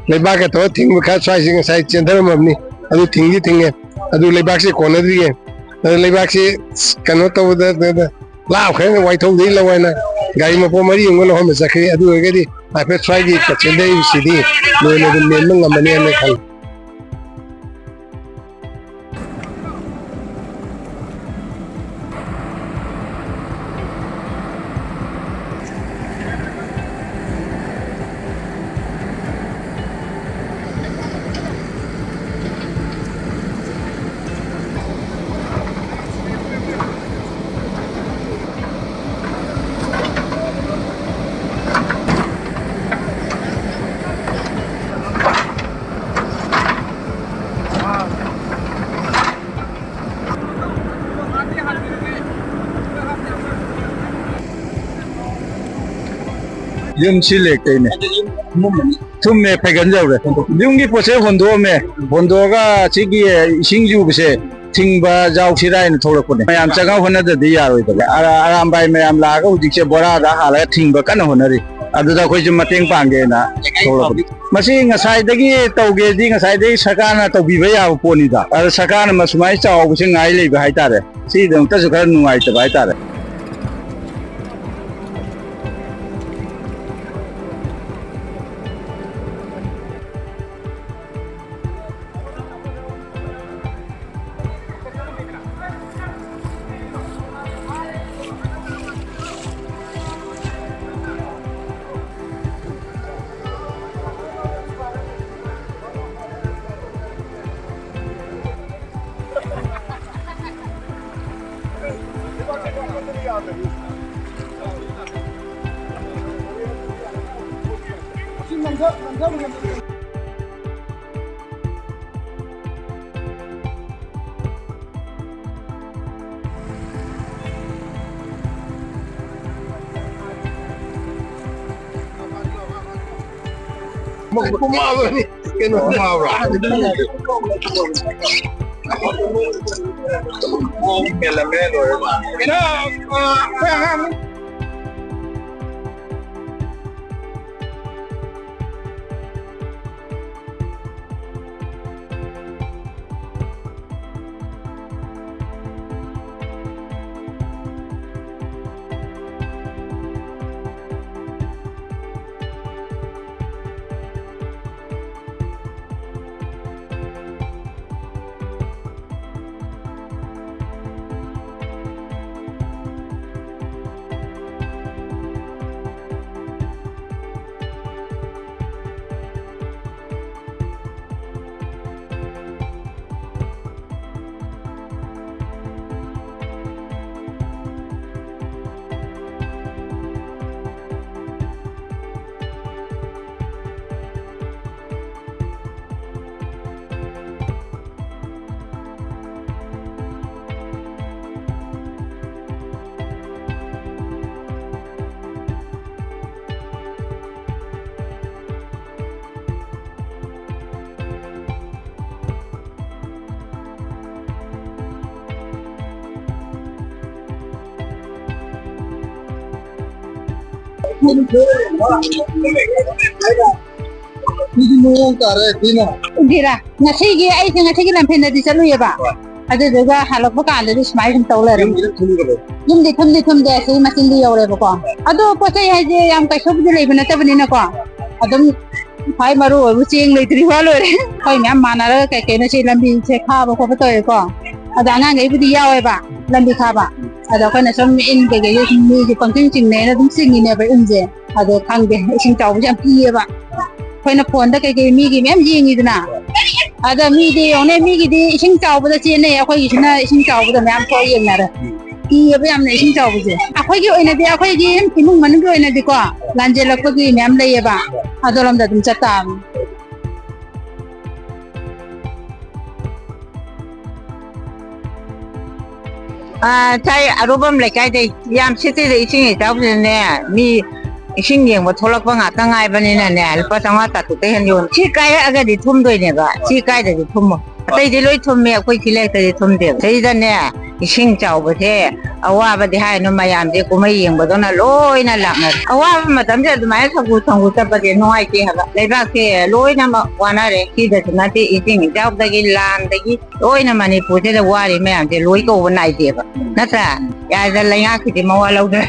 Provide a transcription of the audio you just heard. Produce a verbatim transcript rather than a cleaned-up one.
ꯂꯩꯕꯥꯛꯀ ꯇꯧꯔ ꯊꯤꯡꯕ ꯈꯔ ꯁ꯭ꯋꯥꯏꯁꯤ ꯉꯁꯥꯏ ꯆꯦꯟꯊꯔꯝꯃꯕꯅꯤ꯫ ꯑꯗꯨ ꯊꯤꯡꯗꯤ ꯊꯤꯡꯉꯦ, ꯑꯗꯨ ꯂꯩꯕꯥꯛꯁꯤ ꯀꯣꯟꯅꯗ꯭ꯔꯤꯌꯦ꯫ ꯑꯗꯨ ꯂꯩꯕꯥꯛꯁꯤ ꯀꯩꯅꯣ ꯇꯧꯕꯗ, ꯑꯗꯨꯗ ꯂꯥꯞꯈ꯭ꯔꯦꯅ ꯋꯥꯏꯊꯧꯗꯒꯤ ꯂꯧ ꯍꯥꯏꯅ ꯒꯥꯔꯤ ꯃꯄꯣꯠ ꯃꯔꯤ ꯑꯃꯒ ꯂꯧꯍꯟꯕ ꯆꯠꯈ꯭ꯔꯦ꯫ ꯑꯗꯨ ꯑꯣꯏꯔꯒꯗꯤ ꯍꯥꯏꯐꯦꯠ ꯁ꯭ꯋꯥꯏꯒꯤ ꯀꯛꯆꯤꯡꯗ ꯂꯩꯔꯤꯁꯤꯗꯤ ꯂꯣꯏꯅ ꯑꯗꯨꯝ ꯃꯦꯟꯕ ꯉꯝꯃꯅꯤ ꯍꯥꯏꯅ ꯈꯜꯂꯤ꯫ ꯌꯨꯝ ꯁꯤ ꯂꯦꯛꯇꯩꯅꯦ꯫ ꯊꯨꯝꯃꯦ, ꯐꯩꯒꯟ ꯌꯧꯔꯦ꯫ ꯌꯨꯝꯒꯤ ꯄꯣꯠ ꯆꯩ ꯍꯣꯟꯗꯣꯛꯑꯝꯃꯦ꯫ ꯍꯣꯟꯗꯣꯛꯑꯒ ꯁꯤꯒꯤ ꯏꯁꯤꯡ ꯌꯨꯕꯁꯦ ꯊꯤꯡꯕ ꯌꯥꯎꯁꯤꯔꯥ ꯍꯥꯏꯅ ꯊꯣꯛꯂꯛꯄꯅꯦ꯫ ꯃꯌꯥꯝ ꯆꯪꯉ ꯍꯣꯠꯅꯗ꯭ꯔꯗꯤ ꯌꯥꯔꯣꯏꯗꯕ꯫ ꯑꯔꯥ-, ꯑꯔꯥꯝꯕꯥꯏ ꯃꯌꯥꯝ ꯂꯥꯛꯑꯒ ꯍꯧꯖꯤꯛꯁꯦ ꯕꯣꯔꯥꯗ ꯍꯥꯜꯂꯒ ꯊꯤꯡꯕ ꯀꯟꯅ ꯍꯣꯠꯅꯔꯤ꯫ ꯑꯗꯨꯗ ꯑꯩꯈꯣꯏꯁꯨ ꯃꯇꯦꯡ ꯄꯥꯡꯒꯦꯅ ꯊꯣꯛꯂꯛꯄꯅꯤ꯫ ꯃꯁꯤ ꯉꯁꯥꯏꯗꯒꯤ ꯇꯧꯒꯦꯗꯤ ꯉꯁꯥꯏꯗꯒꯤ ꯁꯔꯀꯥꯔꯅ ꯇꯧꯕꯤꯕ ꯌꯥꯕ ꯄꯣꯠꯅꯤꯗ꯫ ꯑꯗ ꯁꯔꯀꯥꯔꯅ ꯃꯁꯨꯃꯥꯏꯅ ꯆꯥꯎꯕꯁꯦ ꯉꯥꯏ ꯂꯩꯕ ꯍꯥꯏꯇꯥꯔꯦ꯫ ꯁꯤꯗꯃꯛꯇꯁꯨ ꯈꯔ ꯅꯨꯡꯉꯥꯏꯇꯕ ꯍꯥꯏꯇꯥꯔꯦ꯫ ꯀꯩꯅꯣ ꯉꯥꯎꯕ꯭ꯔꯥ? ꯀꯩꯅꯣ, ꯑ, ꯑꯩꯈꯣꯏ ꯑꯉꯥꯡ ꯁꯤꯗꯤ ꯃꯑꯣꯡ ꯇꯥꯔꯦ ꯁꯤꯅ꯫ ꯏꯟꯗꯤꯔꯥ, ꯉꯁꯤꯒꯤ ꯑꯩꯁꯦ ꯉꯁꯤꯒꯤ ꯂꯝꯐꯦꯟꯗꯗꯤ ꯆꯠꯂꯨꯏꯌꯦꯕ꯫ ꯍꯣꯏ꯫ ꯑꯗꯨꯗꯨꯒ ꯍꯜꯂꯛꯄ ꯀꯥꯟꯗꯗꯤ ꯁꯨꯃꯥꯏꯅ ꯁꯨꯝ ꯇꯧ ꯂꯩꯔꯦ꯫ ꯌꯨꯝꯗꯤ ꯑꯗꯨꯝ ꯊꯨꯝꯈ꯭ꯔꯦ꯫ ꯌꯨꯝꯗꯤ ꯊꯨꯝꯗꯤ ꯊꯨꯝꯗꯦ, ꯑꯁꯤ ꯃꯆꯤꯟꯗꯤ ꯌꯧꯔꯦꯕꯀꯣ꯫ ꯑꯗꯣ ꯄꯣꯠ ꯆꯩ ꯍꯥꯏꯁꯦ ꯌꯥꯝ ꯀꯩꯁꯨꯕꯨꯗꯤ ꯂꯩꯕ ꯅꯠꯇꯕꯅꯤꯅꯀꯣ꯫ ꯑꯗꯨꯝ ꯈ꯭ꯋꯥꯏ ꯃꯔꯨ ꯑꯣꯏꯕ ꯆꯦꯡ ꯂꯩꯇ꯭ꯔꯤ ꯋꯥ ꯂꯣꯏꯔꯦ꯫ ꯑꯩꯈꯣꯏ ꯃꯌꯥꯝ ꯃꯥꯟꯅꯔꯒ ꯀꯩ ꯀꯩꯅꯣ ꯁꯤ ꯂꯝꯕꯤꯁꯦ ꯈꯥꯕ ꯈꯣꯠꯄ ꯇꯧꯋꯦꯀꯣ꯫ ꯑꯗ ꯑꯉꯥꯡꯈꯩꯕꯨꯗꯤ ꯌꯥꯎꯋꯦꯕ ꯂꯝꯕꯤ ꯈꯥꯕ꯫ ꯑꯗ ꯑꯩꯈꯣꯏꯅ ꯁꯨꯝ ꯏꯟ ꯀꯩꯀꯩꯁꯦ ꯁꯨꯝ ꯃꯤꯁꯦ ꯄꯪꯆꯤꯡ ꯆꯤꯡꯅꯩꯅ ꯑꯗꯨꯝ ꯆꯤꯡꯉꯤꯅꯦꯕ ꯏꯟꯁꯦ꯫ ꯑꯗꯣ ꯈꯪꯗꯦ, ꯏꯁꯤꯡ ꯆꯥꯎꯕꯁꯦ ꯌꯥꯝ ꯀꯤꯌꯦꯕ꯫ ꯑꯩꯈꯣꯏꯅ ꯐꯣꯟꯗ ꯀꯩꯀꯩ ꯃꯤꯒꯤ ꯃꯌꯥꯝ ꯌꯦꯡꯉꯤꯗꯅ꯫ ꯑꯗ ꯃꯤꯗꯤ ꯌꯦꯡꯉꯨꯅꯦ, ꯃꯤꯒꯤꯗꯤ ꯏꯁꯤꯡ ꯆꯥꯎꯕꯗ ꯆꯦꯟꯅꯩ, ꯑꯩꯈꯣꯏꯒꯤꯁꯤꯅ ꯏꯁꯤꯡ ꯆꯥꯎꯕꯗ ꯃꯌꯥꯝ ꯊꯣꯛꯑ ꯌꯦꯡꯅꯔꯦ꯫ ꯀꯤꯌꯦꯕ ꯌꯥꯝꯅ ꯏꯁꯤꯡ ꯆꯥꯎꯕꯁꯦ꯫ ꯑꯩꯈꯣꯏꯒꯤ ꯑꯣꯏꯅꯗꯤ, ꯑꯩꯈꯣꯏꯒꯤ ꯏꯃꯨꯡ ꯃꯅꯨꯡꯒꯤ ꯑꯣꯏꯅꯗꯤꯀꯣ, ꯂꯥꯟꯖꯦꯜꯂꯛꯄꯒꯤ ꯃꯌꯥꯝ ꯂꯩꯌꯦꯕ, ꯑꯗꯣꯂꯣꯝꯗ ꯑꯗꯨꯝ ꯆꯠꯇꯥꯕꯅꯤ꯫ ꯑꯥ, ꯁꯥꯏ ꯑꯔꯨꯕꯝ ꯂꯩꯀꯥꯏꯗꯩ꯫ ꯌꯥꯝ ꯁꯤꯠꯇꯦꯗ, ꯏꯁꯤꯡ ꯏꯆꯥꯎꯁꯤꯅꯅꯦ, ꯃꯤ ꯏꯁꯤꯡ ꯌꯦꯡꯕ ꯊꯣꯛꯂꯛꯄ ꯉꯥꯛꯇ ꯉꯥꯏꯕꯅꯤꯅꯅꯦ, ꯂꯨꯄꯥ ꯆꯥꯝꯃꯉꯥ ꯆꯥꯇ꯭ꯔꯨꯛꯇ ꯍꯦꯟ ꯌꯣꯟ-, ꯁꯤ ꯀꯥꯏꯔꯛꯑꯒꯗꯤ ꯊꯨꯝꯗꯣꯏꯅꯦꯕ, ꯁꯤ ꯀꯥꯏꯗꯗꯤ ꯊꯨꯝꯃꯣ꯫ ꯑꯇꯩꯗꯤ ꯂꯣꯏ ꯊꯨꯝꯃꯦ, ꯑꯩꯈꯣꯏ ꯁꯤ ꯂꯩꯔꯛꯇꯗꯤ ꯊꯨꯝꯗꯦꯕ꯫ ꯁꯤꯗꯅꯦ, ꯏꯁꯤꯡ ꯆꯥꯎꯕꯁꯦ ꯑꯋꯥꯕꯗꯤ ꯍꯥꯏꯅꯨ, ꯃꯌꯥꯝꯁꯦ ꯀꯨꯝꯍꯩ ꯌꯦꯡꯕꯗꯧꯅ ꯂꯣꯏꯅ ꯂꯥꯛꯅꯔꯦ꯫ ꯑꯋꯥꯕ ꯃꯇꯝꯁꯦ ꯑꯗꯨꯃꯥꯏꯅ ꯁꯪꯒꯨ ꯁꯪꯒꯨ ꯆꯠꯄꯁꯦ ꯅꯨꯡꯉꯥꯏꯇꯦ ꯍꯥꯏꯕ꯫ ꯂꯩꯕꯥꯛꯁꯦ ꯂꯣꯏꯅꯃꯛ ꯋꯥꯅꯔꯦ꯫ ꯁꯤꯗꯁꯨ ꯅꯠꯇꯦ, ꯏꯁꯤꯡ ꯏꯆꯥꯎꯗꯒꯤ, ꯂꯥꯟꯗꯒꯤ, ꯂꯣꯏꯅ ꯃꯅꯤꯄꯨꯔꯁꯤꯗ ꯋꯥꯔꯤ ꯃꯌꯥꯝꯁꯦ ꯂꯣꯏ ꯀꯧꯕ ꯅꯥꯏꯗꯦꯕ, ꯅꯠꯇ꯭ꯔꯥ? ꯌꯥꯗ ꯂꯩꯉꯥꯛꯀꯤꯗꯤ ꯃꯋꯥ ꯂꯧꯗ꯭ꯔꯦ꯫